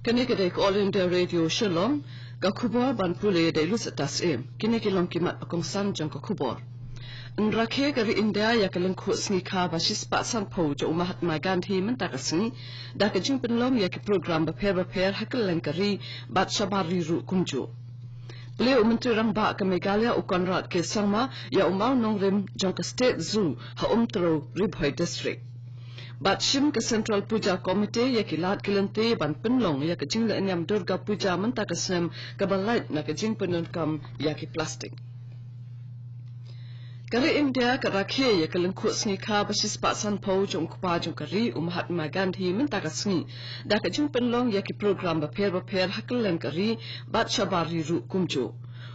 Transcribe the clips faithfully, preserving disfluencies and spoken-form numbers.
Kane ka dei ka All India Radio Shillong, ka khubor ban pule da i Lucy Tassim. Kine ki long ki mat ba kongsan jong ka khubor. Yn rakhe ka ri India ïa ka lyngkhuh sngi kha ba shispah sanphew jong u Mahatma Gandhi mynta ka sngi da ka jingpynlong ïa ki program bapher bapher ha kylleng ka ri bad shabar ri ruh kumjuh. Plie u Myntri Rangbah ka Meghalaya u Conrad K Sangma ïa u mawnongrim jong ka State Zoo ha Umtrew, Ri Bhoi District. Bad shim ka Central Puja Committee ïa ki lad ki lynti ban pynlong ïa ka jingleh niam Durga Puja mynta ka snem kaba lait na ka jingpyndonkam ïa ki plastik. Ka ri India ka rakhe ïa ka lyngkhuh sngi kha ba shispah sanphew jong u kpa jong ka ri u Mahatma Gandhi mynta ka sngi da ka jingpynlong ïa ki program bapher bapher ha kylleng ka ri bad shabar ri ruh kumjuh.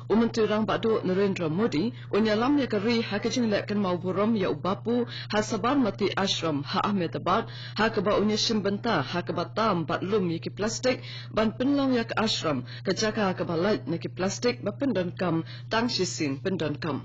U Myntri Rangbah Duh Narendra Modi un ïalam ïa ka ri ha ka jingleh kynmaw burom ïa u Bapu ha Sabarmati Ashram ha Ahmedabad, ha kaba un ïashim bynta ha kaba tam bad lum ïa ki plastik ban pynlong ïa ka ashram ka jaka kaba lait na ki plastik ba pyndonkam tang shisien pyndonkam.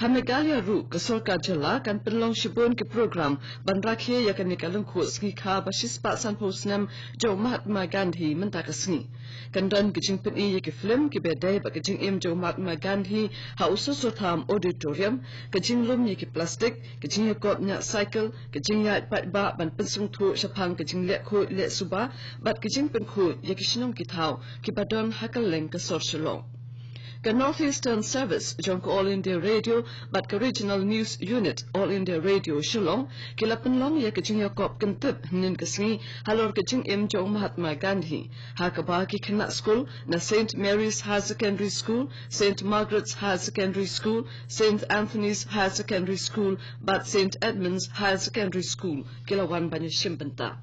Ha Meghalaya ruh ka sorkar jylla kan pynlong shibun ki program ban rakhe ïa kane ka lyngkhuh sngi kha ba shispah sanphew snem jong u Mahatma Gandhi mynta ka sngi. Kan don ka jingpyni ïa ki film kiba dei bad ka jingim jong u Mahatma Gandhi ha u Sossotham Auditorium, ka jinglum ïa ki plastik, ka jingïakop ñiah cycle, ka jingïaid paidbah ban pynsngewthuh shaphang ka jingleh khuid leh suba bad ka jingpynkhuid ïa ki shnong ki thaw kiba don ha kylleng ka sor Shillong. Ka North Eastern Service jong ka All India Radio bad ka Regional News Unit All India Radio Shillong ki la pynlong ïa ka jingïakop kyntip hynnin ka sngi halor ka jingim jong u Mahatma Gandhi, ha kaba ki khynnah skul na Saint Mary's Higher Secondary School, Saint Margaret's Higher Secondary School, Saint Anthony's Higher Secondary School bad Saint Edmund's Higher Secondary School ki la wan ban ïashim bynta.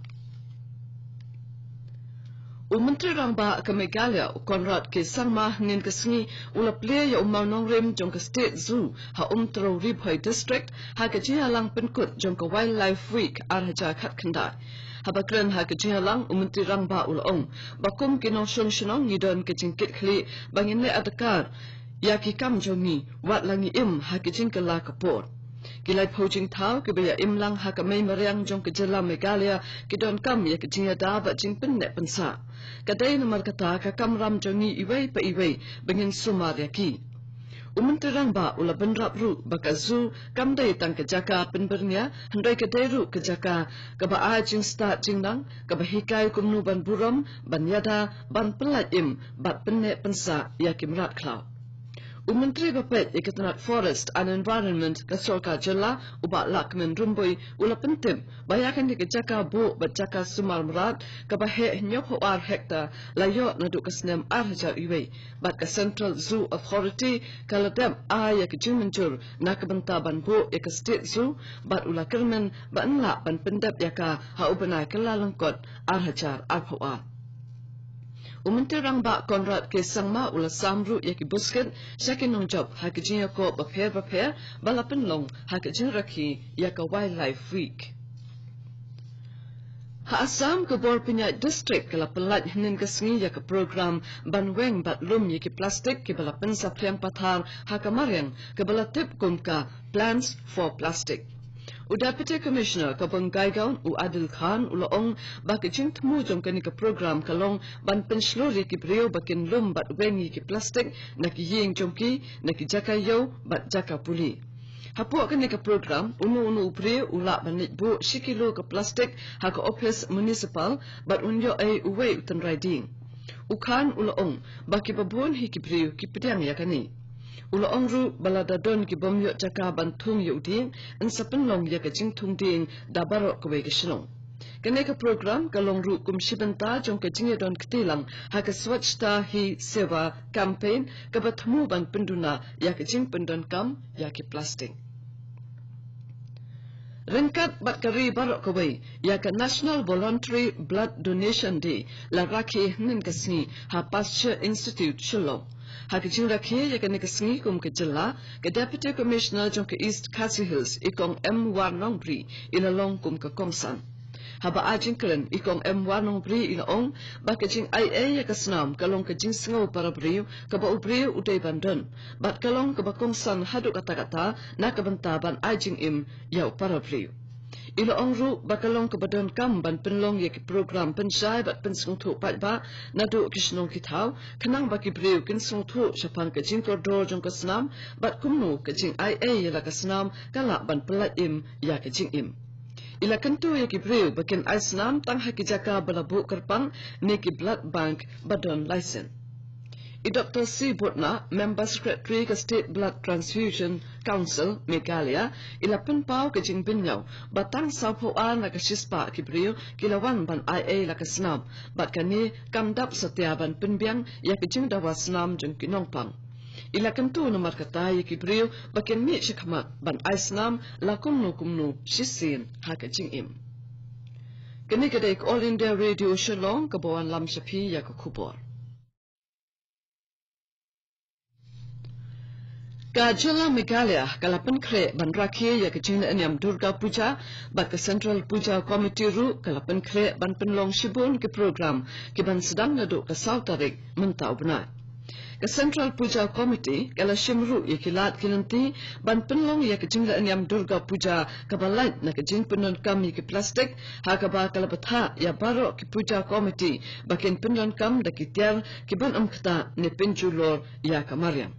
U Myntri Rangbah ka Meghalaya u Conrad K Sangma hynnin ka sngi u la plie ïa u mawnongrim jong ka State Zoo ha Umtrew, Ri Bhoi District ha ka jingïalang pynkut jong ka Wildlife Week ar hajar khatkhyndai. Haba kren ha ka jingïalang u Myntri Rangbah u la ong ba kum ki nongshong shnong ngi don ka jingkitkhlieh ba ngin leh adkar ïa ki kam jong ngi wat la ngi im ha ki jingkylla ka por. Ki laiphew jingthaw kiba ïa im lang ha ka mei mariang jong ka jylla Meghalaya ki donkam ïa ka jingïada bad jingpynneh pynsah. Ka dei namar kata ka kamram jong ngi iwei pa iwei ba ngin sumar ïa ki. U Myntri Rangbah u la bynrap ruh ba ka zoo kam dei tang ka jaka pynbyrngia, hynrei ka dei ruh ka jaka kaba ai jingstad jingnang, kaba hikai kumno ban burom, ban ïada, ban pyllait im bad pynneh pynsah ïa ki mrad khlaw. U Myntri ba peit ïa ka tnat Forest and Environment ka sorkar jylla u Bah Lahkmen Rymbui u la pyntip ba ïa kane ka jaka buh bad jaka sumar mrad kaba heh hynñiewphew ar hektar la ïoh naduh ka snem ar hajar wei, bad ka Central Zoo Authority ka la dep ai ïa ka jingmynjur na ka bynta ban buh ïa ka State Zoo, bad u la kyrmen ba yn lah ban pyndep ïa ka ha u bnai Kyllalyngkot ar hajar arphew ar. U Myntri Rangbah Conrad K Sangma u la sam ruh ïa ki buskit sha ki nongjop ha ki jingïakop bapher bapher ba la pynlong ha ka jingrakhe ïa ka Wildlife Week. Ha Assam, ka bor pynïaid district ka la pyllait hynnin ka sngi ïa ka program ban weng bad lum ïa ki plastik kiba la pynsaphriang pathar ha ka mariang kaba la tip kum ka Plants for Plastic. U Deputy Commissioner ka Bongaigaon u Adil Khan u la ong ba ka jingthmu jong kane ka program ka long ban pynshlur ïa ki briew ba kin lum bad weng ïa ki plastik na ki ïing jong ki, na ki jaka ïew bad jaka pule. Hapoh kane ka program, uno uno u briew u lah ban leit buh shi kilo ka plastik ha ka ophis municipal bad un ïoh ei uwei u tynrai dieng. U Khan u la ong ba kiba bun hi ki briew ki pdiang ïa kane. U la ong ruh ba lada don ki bym ïoh jaka ban thung ïa u dieng, yn sa pynlong ïa ka jingthung dieng da baroh kawei ka shnong. Kane ka program ka long ruh kum shi bynta jong ka jingïadon kti lang ha ka Swachhata Hi Seva Campaign kaba thmu ban pynduna ïa ka jingpyndonkam ïa ki plastik. Ryngkat bad ka ri baroh kawei, ïa ka National Voluntary Blood Donation Day la rakhe hynnin ka sngi ha Pasteur Institute, Shillong. Ha ka jingrakhe ïa kane ka sngi kum ka jylla, ka Deputy Commissioner jong ka East Khasi Hills, i Kong M Warnongbri, i la long kum ka kongsan. Haba ai jingkren, i Kong M Warnongbri i la ong ba ka jingai ei ïa ka snam ka long ka jingsngew para briew kaba u briew u dei ban don, bad ka long kaba kongsan haduh katta katta na ka bynta ban ai jingim ïa u para briew. I la ong ruh ba ka long kaba donkam ban pynlong ïa ki program pynshai bad pynsngewthuh paidbah naduh ki shnong ki thaw, khnang ba ki briew kin sngewthuh shaphang ka jingkordor jong ka snam bad kumno ka jingai ei ïa la ka snam ka lah ban pyllait im ïa ka jingim. I la kyntu ïa ki briew ba kin ai snam tang ha ki jaka ba la buh kyrpang ne ki blood bank ba don license. I Doktor C Butna, Member Secretary ka State Blood Transfusion Council Meghalaya, i la pynpaw ka jingbynñiaw ba tang sawphew ar na ka shispah ki briew ki la wan ban ai ei la ka snam, bad kane kam dap satia ban pynbiang ïa ka jingdawa snam jong ki nongpang. I la kyntu namar kata ïa ki briew ba kin mih shakhmat ban ai snam la kumno kumno shisien ha ka jingim. Kane ka dei ka All India Radio Shillong kaba wanlam sha phi ïa ka khubor. Ka jylla Meghalaya ka la pynkhreh ban rakhe ïa ka jinglehniam Durga Puja, bad ka Central Puja Committee ruh ka la pynkhreh ban pynlong shibun ki program ki ban sdang naduh ka saw tarik mynta u bnai. Ka Central Puja Committee ka la shim ruh ïa ki lad ki lynti ban pynlong ïa ka jinglehniam Durga Puja kaba lait na ka jingpyndonkam ïa ki plastik, ha kaba ka la bthah ïa baroh ki Puja Committee ba kin pyndonkam da ki tiar ki ban ym ktah ne pynjulor ïa ka mariang.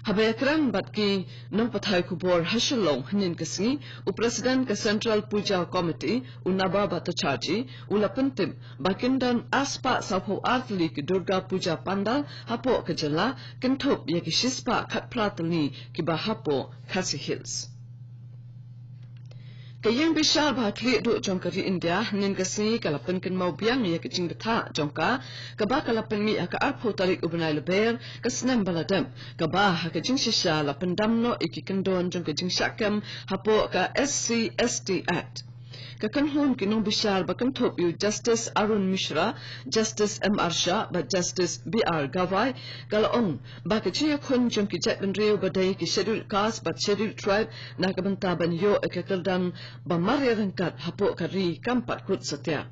Haba ïakren bad ki nongpathai khubor ha Shillong hynnin ka sngi, u President ka Central Puja Committee, u Naba Bhattacharjee, u la pyntip ba kin don arspah sawphew ar tylli ki Durga Puja pandal hapoh ka jylla, kynthup ïa ki shispah khatphra tylli kiba hapoh Khasi Hills. Ka ïing bishar ba khlieh duh jong ka ri India hynnin ka sngi ka la pynkynmaw biang ïa ka jingbthah jong ka, kaba ka la pynmih ha ka arphew tarik u bnai Lber ka snem ba la dep, kaba ha ka jingshisha la pyndam noh ïa ki kyndon jong ka jingshah kem hapoh ka S C S T Act. Ka kynhun ki nongbishar ba kynthup ïa u Justice Arun Mishra, Justice M R Shah bad Justice B R Gavai ka la ong ba ka jingïakhun jong ki jaitbynriew ba dei ki Scheduled Caste bad Scheduled Tribe na ka bynta ban ïoh ïa ka kyrdan ba mareh ryngkat hapoh ka ri kam pat kut satia.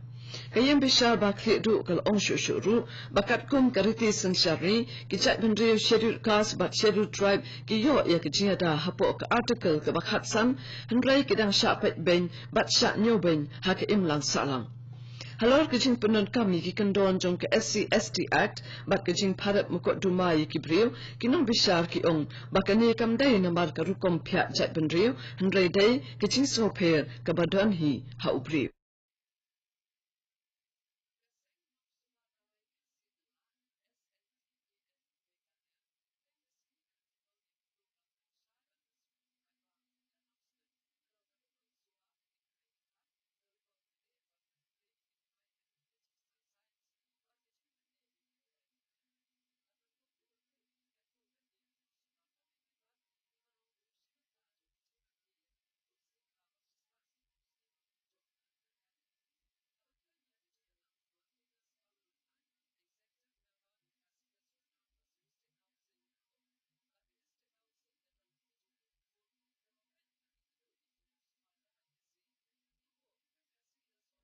Ka ïing bishar ba khlieh duh ka la ong shuh shuh ruh ba katkum ka riti synshar ri, ki jaitbynriew Scheduled Caste bad Scheduled Tribe ki ïoh ïa ka jingïada hapoh ka Article kaba khatsan, hynrei ki dang shah peit beiñ bad shah ñiewbeiñ ha ka imlang sahlang. Halor ka jingpyndonkam ïa ki kyndon jong ka S C S T Act bad ka jingpharep mukotduma ïa ki briew, ki nongbishar ki ong ba kane kam dei namar ka rukom phiah jaitbynriew, hynrei dei ka jingsngewpher kaba don hi ha u briew.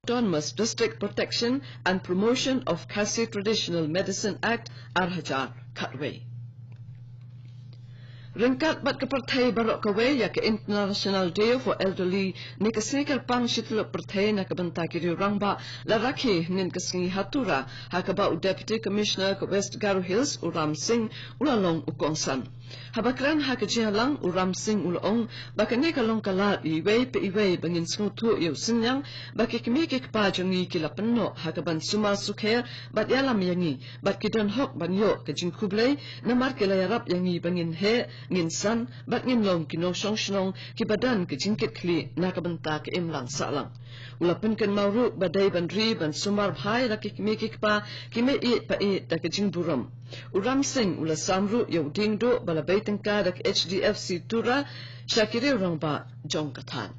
Autonomous District Protection and Promotion of Khasi Traditional Medicine Act ar hajar khatwei. Ryngkat bad ka pyrthei baroh kawei ïa ka International Day for Elderly, ne ka sngi kyrpang shi tylli pyrthei na ka bynta ki riew rangbah la rakhe hynnin ka sngi ha Tura, ha kaba u Deputy Commissioner ka West Garo Hills, u Ram Singh, u la long u kongsan. Haba kren ha ka jingïalang, u Ram Singh u la ong ba kane ka long ka lad iwei pa iwei ba ngin sngewthuh ïa u synñiang ba ki kmie ki kpa jong ngi ki la pynnoh ha ka ban sumar sukher bad ïalam ïa ngi, bad ki don hok ban ïoh ka jingkhublei namar ki la ïarap ïa ngi ba ngin heh, ngin san bad ngin long ki nongshong shnong kiba don ka jingkitkhlieh na ka bynta ka imlang sahlang. U la pynkynmaw ruh ba dei ban ri ban sumar bha ïa la ki kmie ki kpa, ki mei ïeit pa ïeit da ka jingburom. U Ram Singh u la sam ruh ïa u dieng duh ba la bei tyngka da ka H D F C Tura sha ki riew rangbah jong ka thaiñ.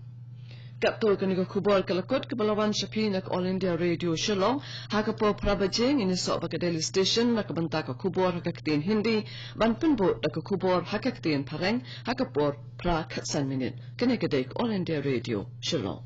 Katto kane ka khubor ka la kut kaba la wan sha phi na ka All India Radio Shillong. Ha ka por phra baje ngin ïasoh bad ka Delhi Station na ka bynta ka khubor ha ka ktien Hindi, ban pynbud da ka khubor ha ka ktien Phareng ha ka por phra khatsan minit. Kane ka dei ka All India Radio Shillong.